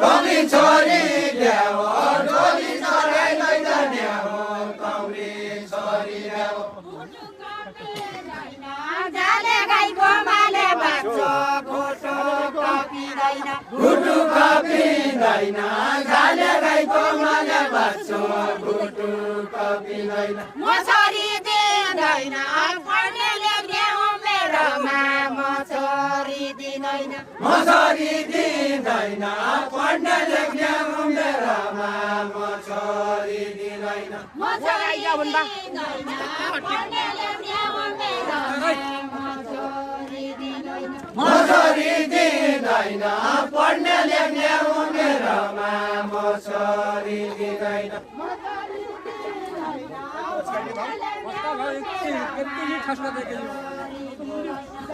कमी छोरी ल्याओ डोली चढाइ लैजाने हो कौरी छोरी ल्याओ जाले गाईको माले बाँच्छ फोटो कपिँदैन गुटु कपिँदैन जाले गाईको माले बाँच्छ गुटु कपिँदैन म छोरी दिँदैन पढ्ने लेख्ने उमेरमा म छोरी दिँदैन म छोरी दिँदैन पढ्ने लेख्ने उमेरमा म छोरी दिँदैन म छोरी दिँदैन पढ्ने लेख्ने उमेरमा म छोरी दिँदैन म छोरी दिँदैन पढ्ने लेख्ने उमेरमा म छोरी दिँदैन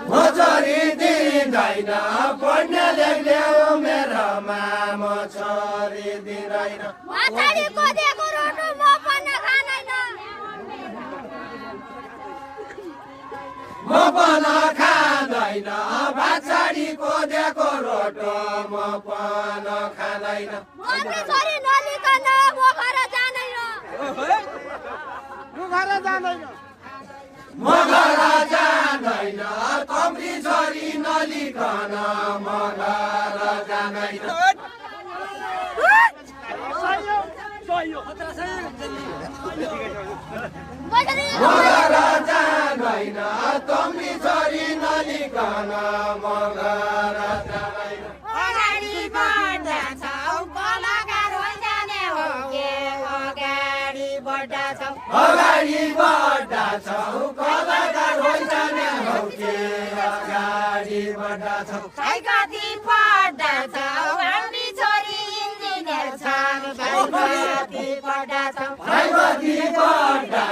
म छोरी दिँदैन पढ्ने लेख्ने उमेरमा म छोरी दिँदैन पछाडि कोदेको रोटो म पनि खाँदैन म पनि खाँदैन पछाडि कोदेको रोटो म पनि खाँदैन मर्ने छोरी नलिकन म घर जाँदैन म घर जाँदैन कम्री छोरी नलिकन म घर जाँदैन म घर जाँदैन कम्री छोरी नलिकन म घर जाँदैन अगाडि बढ्दा छौ कलाकार जाने हो के अगाडि बढ्दा छौ अगाडि बढ्दा छौ कलाकार जाने हो के अगाडि बढ्दा छौ कति पढ्दा छौ हामी छोरी इन्जिनियर छौ कति पढ्दा छौ कति बढ्दा